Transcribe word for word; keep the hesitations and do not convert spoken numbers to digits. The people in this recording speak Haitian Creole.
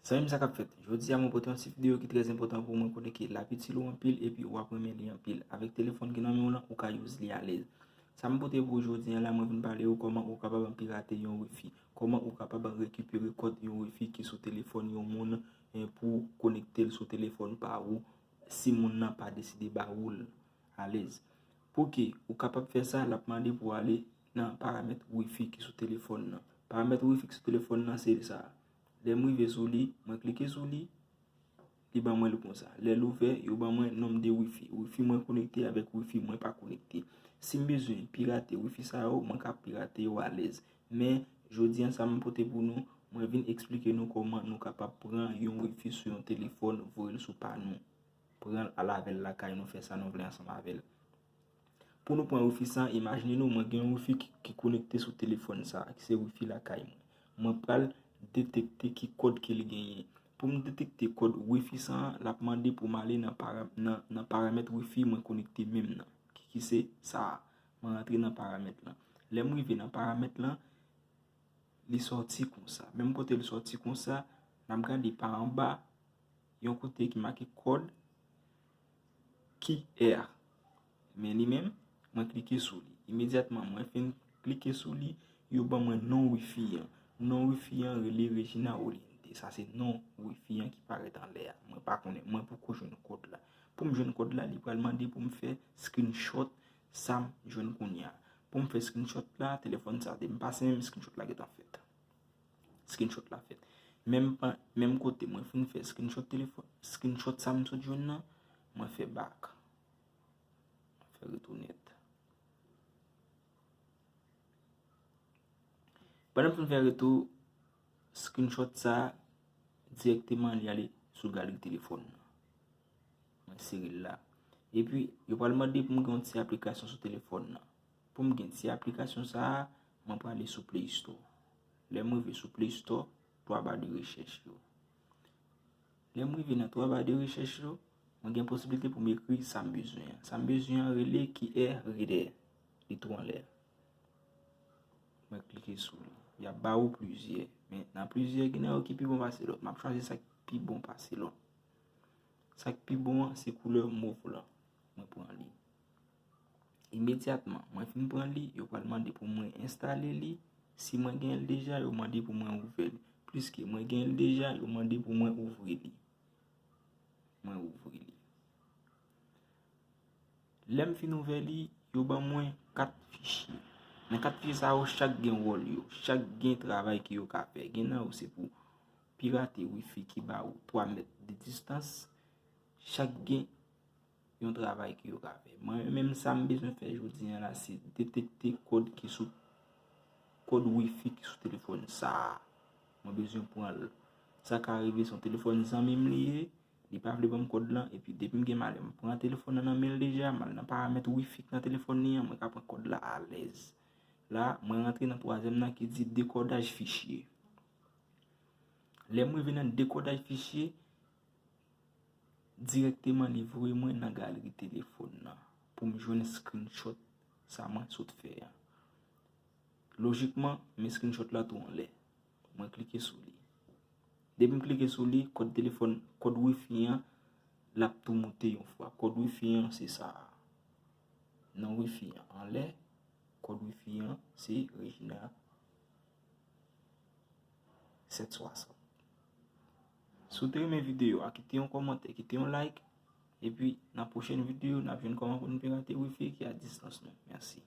Zanmi m, sa k ap fèt? Jodi a, mwen pote yon ti videyo ki trè enpòtan pou mwen, kote ke l ap itil ou anpil epi w ap renmen li anpil. Avèk telefòn ki nan men w lan, ou ka use li alèz. Sa m pote pou ou jodi a la, mwen vin pale ou kòman ou kapab pirate yon wifi, kòman ou kapab rekipere kòd yon wifi ki sou telefòn yon moun, eh, pou konekte l sou telefòn pa ou, si moun nan pa deside ba ou l alèz. Pou ke ou kapab fè sa, l ap mande pou w ale nan paramèt wifi ki sou telefòn nan. Paramèt wifi ki sou telefòn nan, se sa. Lè m rive sou li, mwen klike sou li, li ban mwen l konsa. Lè l ouvè, yo ban mwen nonm de wifi. Wifi mwen konekte avèk wifi mwen pa konekte. Si m bezwen pirate wifi sa yo, mwen ka pirate yo alèz. Men, jodi a, sa m pote pou nou, mwen vin eksplike nou kòman nou kapab pran yon wifi sou yon telefòn, voye l sou pa nou. Pran l al avè l lakay nou, fè sa nou vle ansanm avè l. Pou nou pran wifi sa, imajine nou, mwen gen yon wifi ki, ki konekte sou telefòn sa, ki se wifi lakay mwen. Mwen pral detekte ki kòd ke li genyen. Pou m detekte kòd wifi sa, l ap mande pou m ale nan para-, nan, nan paramèt wifi mwen konekte menm nan, ki, ki se sa a. Mwen rantre nan paramèt lan. Lè m rive nan paramèt lan, li sòti konsa. Menm kote l sòti konsa, n ap gade pa anba, yon kote ki make kòd Q R. Men li menm, mwen klike sou li. Imedyatman mwen fin klike sou li, yo ban mwen non wifi an. Non wifi an rele Regina Olinde. Sa se non wifi an ki parèt anlè a. Mwen pa konnen, mwen poko jwenn kòd la. Pou m jwenn kòd la, li pral mande pou m fè screenshot sa m jwenn kounye a. Pou m fè screenshot la, telefòn sa te m pase menm, screenshot la gentan fèt. Screenshot la fèt. Menm pa, menm kote mwen fin fè screenshot telefòn, screenshot sa m sot jwenn nan, mwen fè back. Mwen fè retou nèt. Pandan m fin fè retou, screenshot sa dirèkteman li ale sou galri telefòn nan. Mwen sere l la. Epi, yo pral mande pou m gen yon ti aplikasyon sou telefòn nan. Pou m gen ti aplikasyon sa a, mwen prale sou Play Store. Lè m rive sou Play Store, twa ba de rechèch yo. Lè m rive nan twa ba de rechèch yo, mwen gen posiblite pou m ekri sa m bezwen an. Sa m bezwen an rele Q R Reader. Li tou anlè. Mwen klike sou li. Y ap ba ou plizyè. Men nan plizyè, gen nan yo ki pi bon pase lòt. M ap chwazi sa ki pi bon pase lòt. Sa k pi bon an, se koulè mov lan. Mwen pran li. Imedyatman mwen fin pran li, yo pral mande pou mwen enstale li. Si mwen gen l deja, yo mande pou mwen ouvè li. Pliske mwen gen l deja, yo mande pou mwen ouvri li. Mwen ouvri li. Lè m fin ouvè li, yo ban mwen kat fichye. Nan kat fichye sa yo, chak gen wòl yo, chak gen travay ke yo ka fè. Gen nan yo se pou pirate wifi ki ba ou twa mèt de distans. Chak gen yon travay ke yo ka fè. Mwen menm, sa m bezwen fè jodi a la, se detekte kòd ki sou, kòd wifi ki sou telefòn sa a. Mwen bezwen pran l. Sa ka rive se yon telefòn zanmi m li ye, li pa vle ban m kòd lan, epi depi m gen malè, m pran telefòn nan nan men l deja, m al nan paramèt wifi k nan telefòn li an, mwen ka pran kòd la alèz. La, mwen rantre nan twazyèm nan ki di dekòdaj fichye. Lè m rive nan dekòdaj fichye, dirèkteman li voye mwen nan galeri telefòn nan pou m jwenn screenshot sa mwen sot fè a. Lojikman, men screenshot la tou anlè. Mwen klike sou li. Depi m klike sou li, kòd telefòn, kòd wifi an, l ap tou moute yon fwa. Kòd wifi an se sa a. Non wifi an anlè, kòd wifi an se Regina sèt swasant. Si w te renmen videyo a, kite yon kòmantè, kite yon like, epi nan pwochèn videyo, n ap jwenn kòman pou n pirate wifi ki a distans nou. Mèsi.